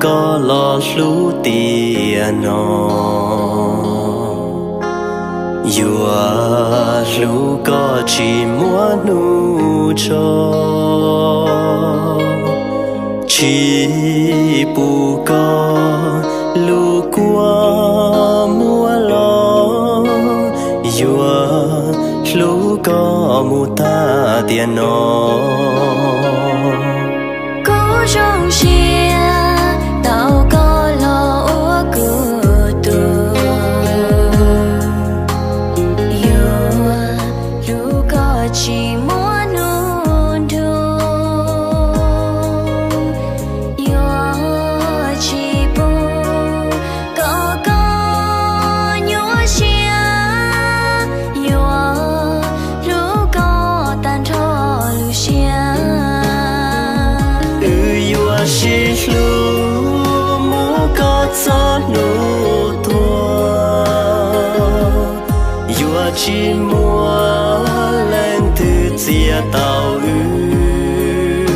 Koj los hlub tiag no, yuav hlub koj tsis muab hnub tso, tsis pub koj lub kua muab los, yuav hlub koj mus tag tiam no. Kuv zoo siab tau koj los ua kuv tug, yuav hlub koj tsis muab hnub nrug, yuav tsis pub kom koj nyuaj siab, yuav hlub koj tag nrho lub siab. Wb yuav sib hlub mus kom txog hnub tuag, yuav tsis muaj leej twg txiav tau wb,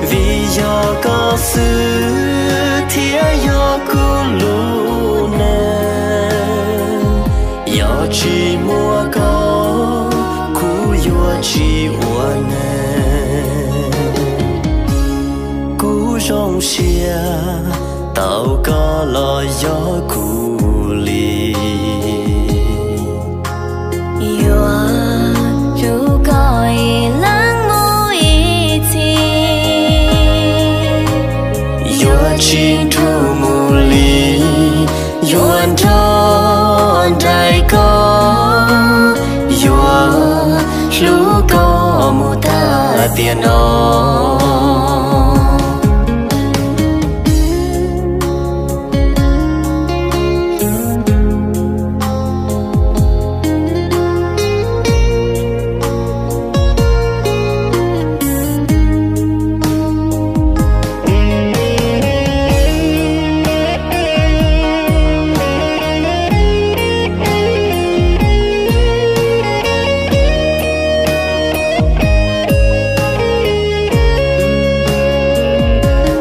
vim yog koj xwb thiaj yog kuv lub neej. Yog tsis muaj koj, kuv yuav tsis ua neeg. Kuv zoo siab tau koj los yog kuv li, yuav hlub koj ib leeg mus ib txhis, yuav tsis nrug mus li, yuav nrog nraim koj, yuav hlub koj mus tag tiam no.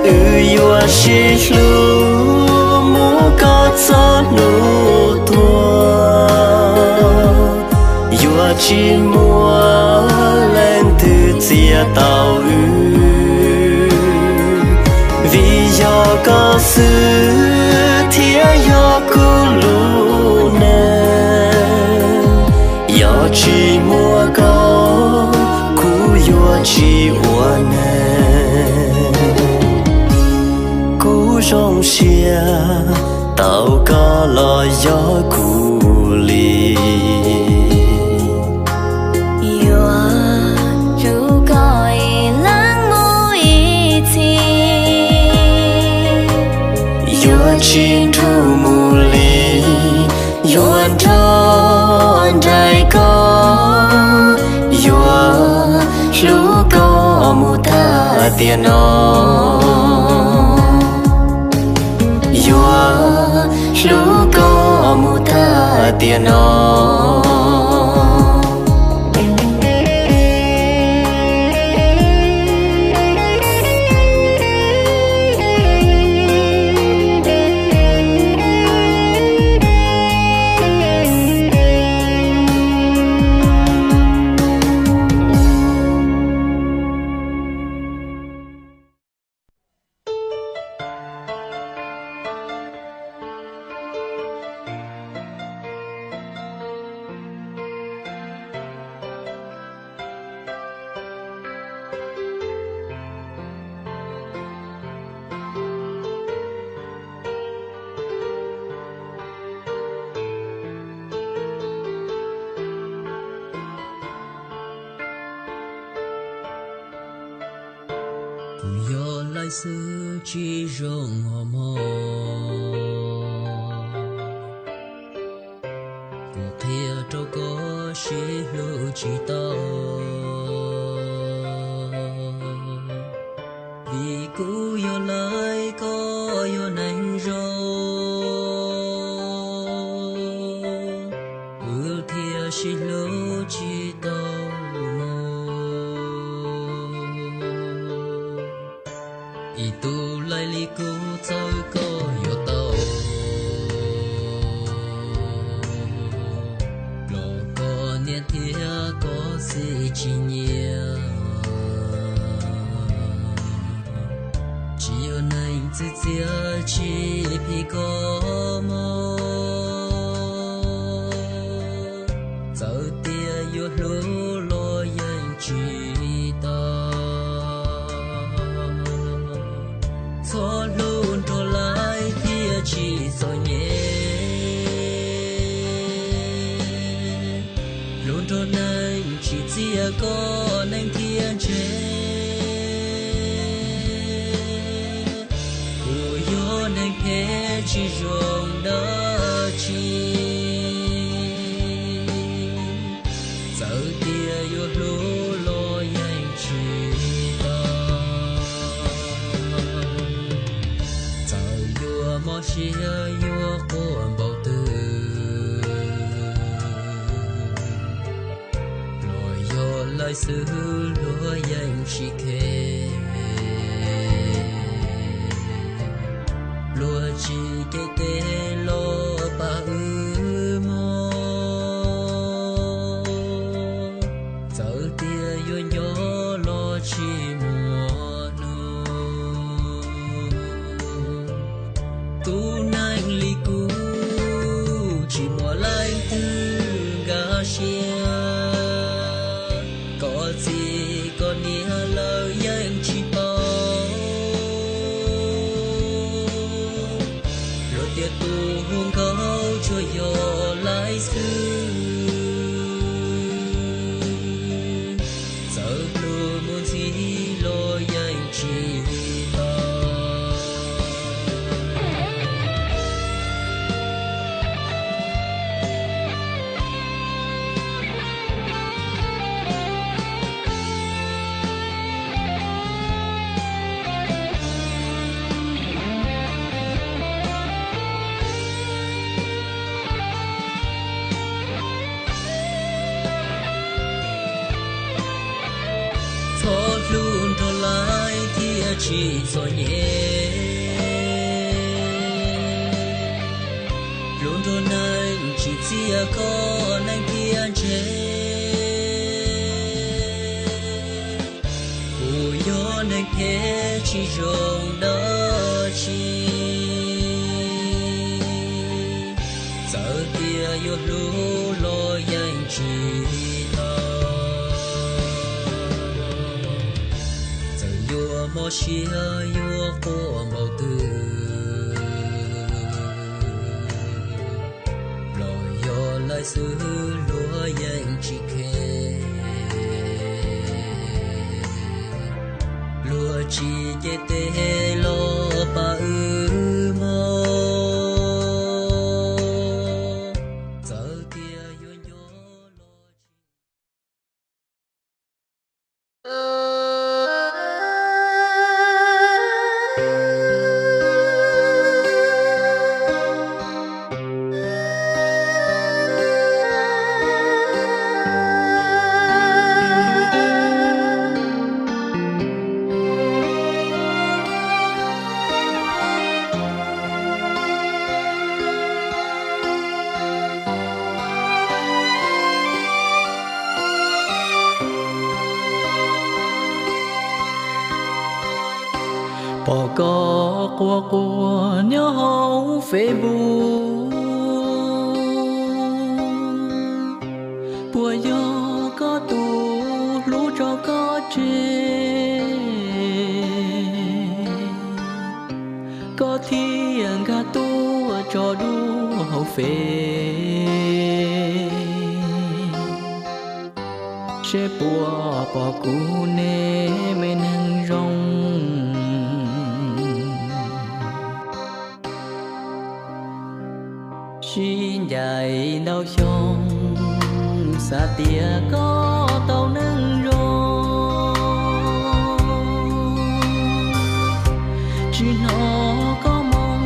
Wb yuav sib hlub mus kom txog hnub tuag, yuav tsis muaj leej twg txiav tau wb, vim yog koj xwb thiaj yog kuv lub neej. Yog tsis muaj koj, kuv yuav tsis ua neeg. Kuv zoo siab tau koj los yog kuv li, yuav hlub koj ib leeg mus ib txhis, yuav tsis nrug mus li, yuav nrog nraim koj, yuav hlub koj mus tag tiam no, yuav hlub koj mus tag tiam no. Kuv yog laij xwb tsis zoo hos mog, kuv qhia rau koj sib hlub tsis tau, vim kuv yog laij koj yog neeg zoo, wb thiaj sib hlub tsis tau mog. Ib tug laij li kuv Neeg phem tsis zoo dab tsi, txawm tias yuav hlub los yeej tsis tau. Txawm yuav mob siab yuav quaj npaum twg, los yog lawv xwb luag yeej tsis kheev. Luag tsis cev tes los pab wb mob, txawm tias yuav nco los tsis muaj hnub. Tus neeg li kuv tsis muaj leej twg nkag siab, koj txiv koj niam lawv yeej tsis paub. Luag tias tus hu nkauj tsuas yog lawv xwb, txawm hlub mus ntxiv los yeej tsis tau. Txhob hlub nrog lawv thiaj tsis txom nyem, hlub nrog neeg tsis txiaj koj neeg thiaj ntse. Kuv yog neeg phem tsis zoo dab tsi, txawm tias yuav hlub los yeej tsis tau. Txawm yuav mob siab yuav quaj npaum twg, los yog lawv xwb luag yeej tsis kheev. Luag tsis cev tes los pab wb mob, txawm tias yuav nco los tsis Pom koj quaj quaj nyob hauv Facebook, puas yog koj tus hlub tso koj tseg, koj thiaj nkag tuaj tso dua hauv Face? Seb puas pom kuv ne me neeg zoo. Sib ncaim ntau xyoo, xav tias koj tau neeg zoo, tsis hnov koj moo,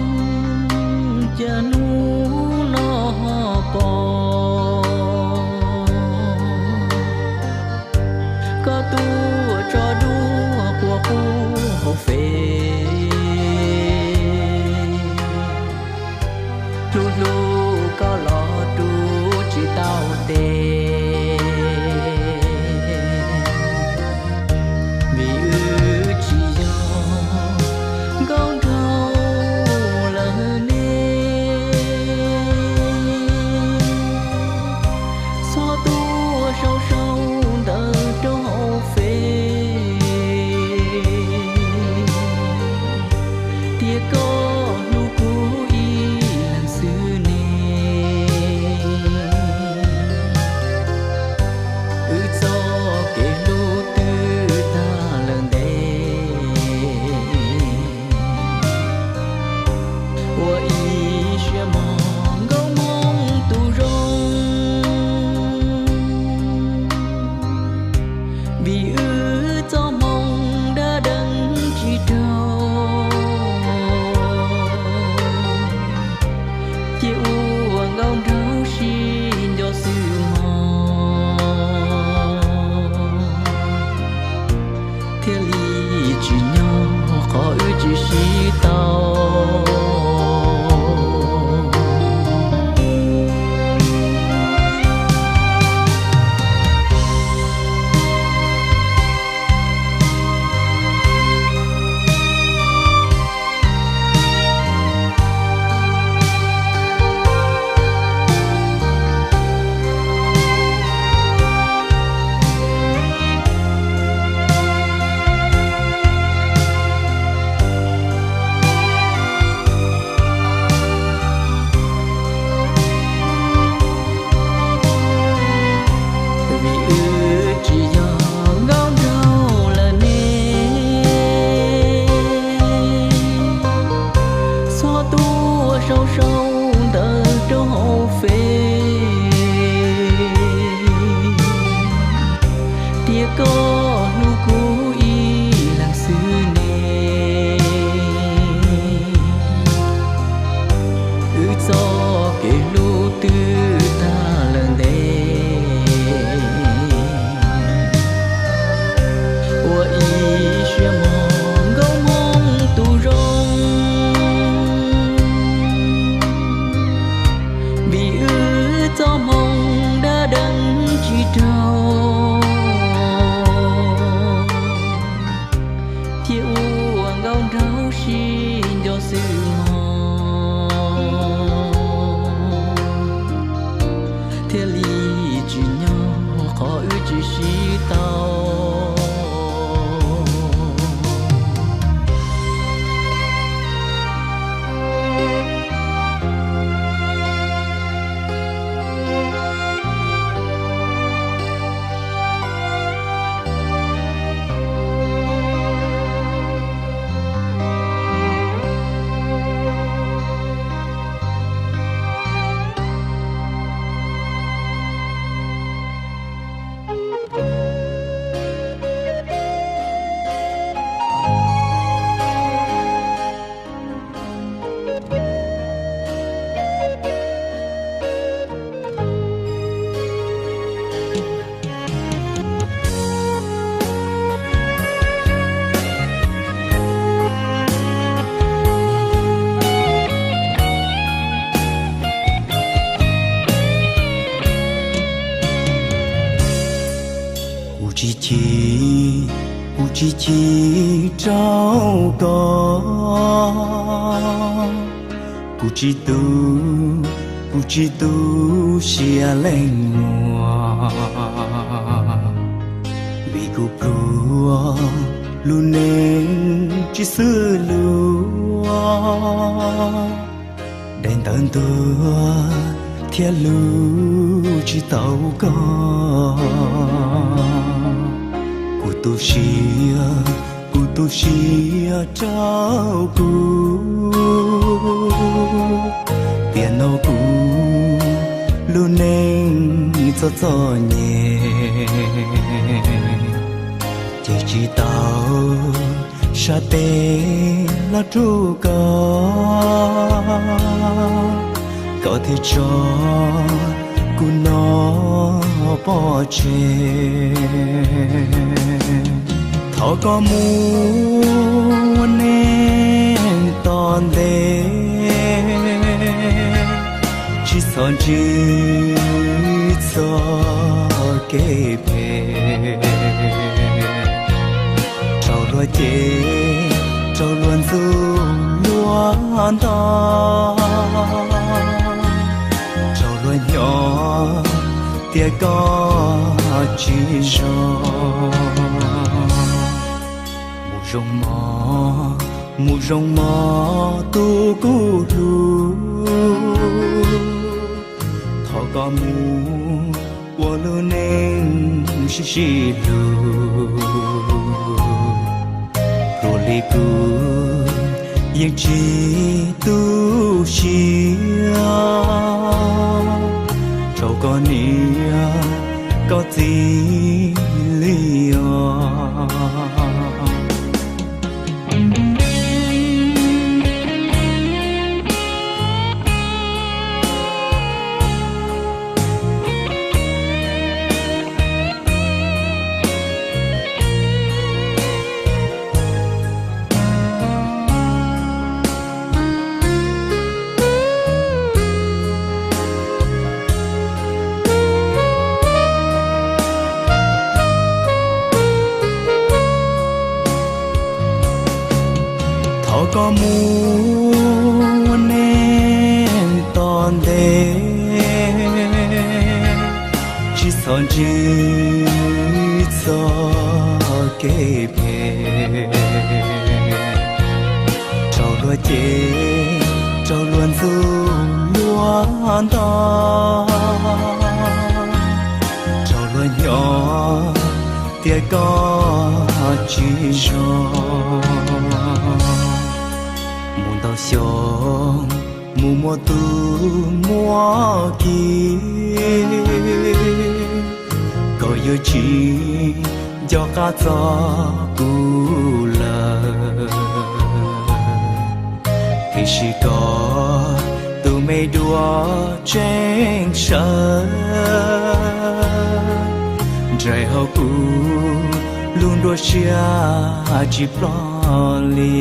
cas hnub no ho pom koj tuaj tso dua quaj qub hauv Face. Hlub hlub koj los rub tsis tau tes, vim wb tsis yog nkauj nraug lawm ne. Txhob tuaj sau sau ntawv rau hauv Face tias koj hlub kuv ib leeg xwb ne. Ua ib siab mog nkauj Hmoob tus zoo, vim wb txoj hmoo dab deev tsis raug, thiaj ua nkauj nraug sib nco xwb mog, thiaj li tsim nyog qhov wb tsis sib tau. Vim wb tsis yog nkauj nraug lawm ne, txhob tuaj sau sau ntawv rau hauv Fev, tias koj hlub kuv ib leeg xwb ne. Wb txoj kev hlub twb tag lawm ntev, ua ib siab mog nkauj Hmoob tus zoo, vim wb txoj hmoo dab deev tsis raug, thiaj ua nkauj nraug sib nco xwb mog, thiaj li tsim nyog qhov wb tsis sib tau. Kuv tsis chim, kuv tsis chim rau koj, kuv tsis tu, kuv tsis tu siab leej muag, vim kuv pluag lub neej tsis xwb luag, daim ntawv ntuag thiab hlub tsis tau koj. Kuv tu siab, kuv tu siab rau kuv, tiam no kuv lub neej txom txom nyem, ces tsis tau sab tes los rub koj, koj thiaj tso kuv no pov tseg. Thov koj mus ua neej tom ntej, tsis txhob ntsib txoj kev phem, raug luag cem, raug luag ntxub luag nto, raug luag nyob tias koj tsis zoo. Mus zoo mog, mus zoo mog tus kuv hlub, thov koj mus ua lub neej sib sib hlub, pluag li kuv yeej tsis tu siab rau koj niam koj txiv li os. Thov koj mus ua neej tom ntej, tsis txhob ntsib txoj kev phem, raug luag cem, raug luag ntxub luag nto, raug luag nyob tias koj tsis zoo. Mus ntau xyoo, mus muaj tus muaj ki, koj yuav tsis nco qab txog kuv lawm. Tiam sis koj tus me duab tseeb sawv nraim hauv kuv lub nruab siab tsis ploj li.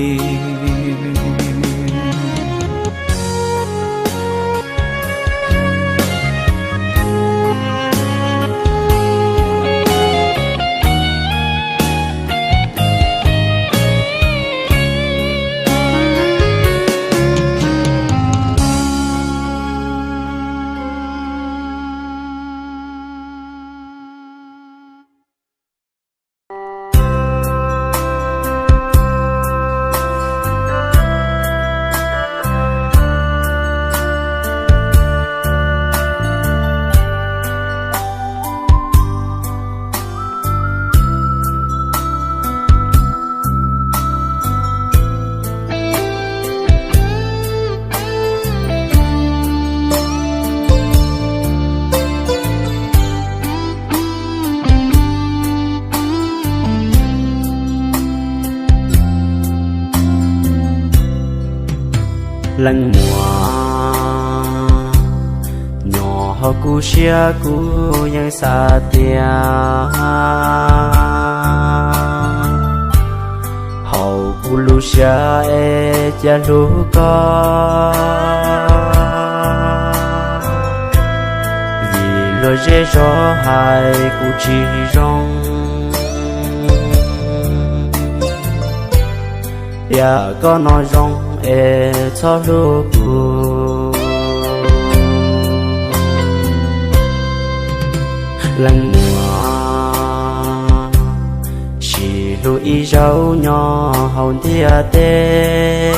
Leej muam, nyob hauv kuv siab kuv yeej xav tias hauv kuv lub siab es cia hlub koj, vim luag zej zog hais kuv tsis zoo. Tiam koj no zoo es txhob hlub kuv. Leej muam, sib hlub ib zaug nyob hauv ntiaj teb,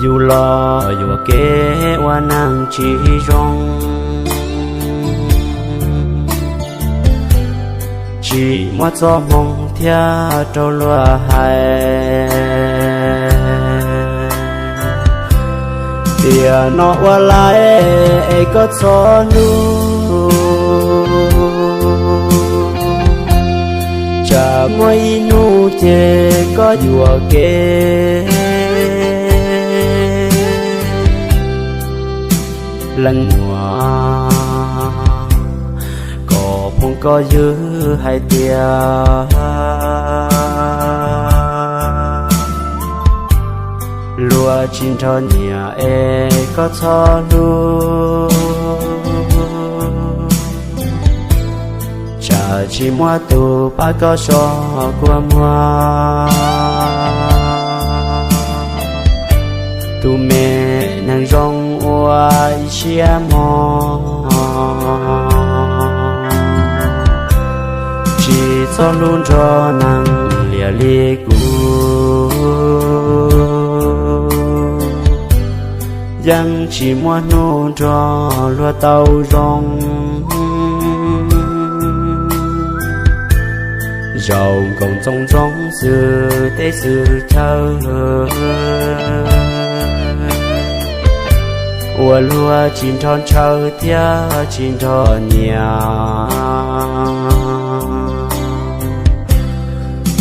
yus los yuam kev ua neej tsis zoo. Tsis muaj txoj hmoo thiab rau luag hais, tiam no ua lais es koj txhob hlub, tsam muaj ib hnub ces koj yuam kev. Leej muam, koj phooj koj ywg hais tias luag tsis nrog nyiam es koj txhob hlub, tsam tsis muaj tus pab koj so kua muag. Tus me neeg zoo ua ib siab mog, tsis txhob hlub nrog neeg liam li kuv. Yeej tsis muaj hnub nrog luag tau zoo, zaum nkoos txoos ntxoo xwm teb xwm chaw. Ua luag tsis nrho ntshaw thiab tsis nrho nyiam,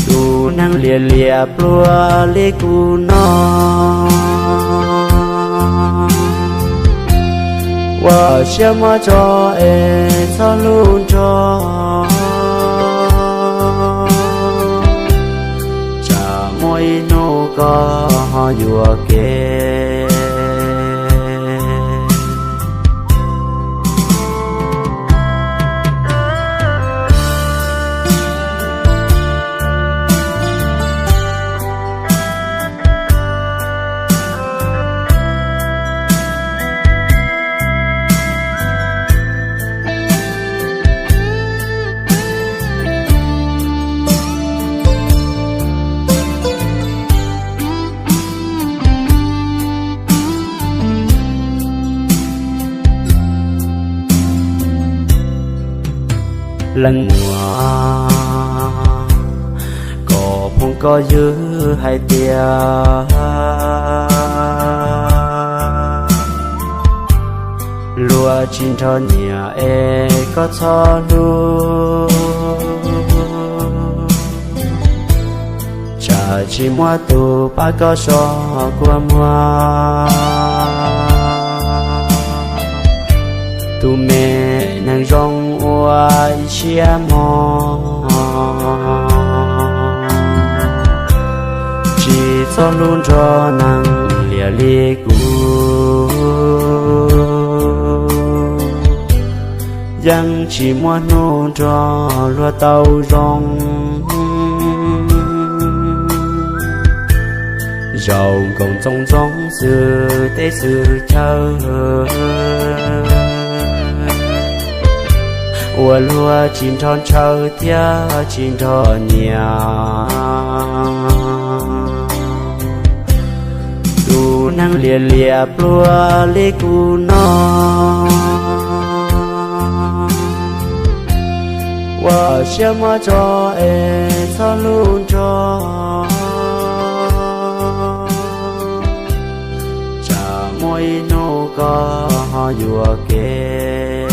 tus neeg liam liam pluag li kuv no. Ua siab muab tso es txhob hlub nrog, tsam muaj ib hnub koj ho yuam kev. Leej muam, koj phooj koj ywg hais tias luag tsis nrho nyiam es koj txhob hlub, tsam tsis muaj tus pab koj so kua muag. Tus me neeg zoo ua ib siab mog, tsis txhob hlub nrog neeg liam li kuv. Yeej tsis muaj hnub nrog luag tau zoo, zaum nkoos txoov ntxoo xwm teb xwm chaw. Ua luag tsis nrho ntshaw thiab tsis nrho nyiam, tus neeg liam liam pluag li kuv no. Ua siab muab tso es txhob hlub nrog, tsam muaj ib hnub koj ho yuam kev.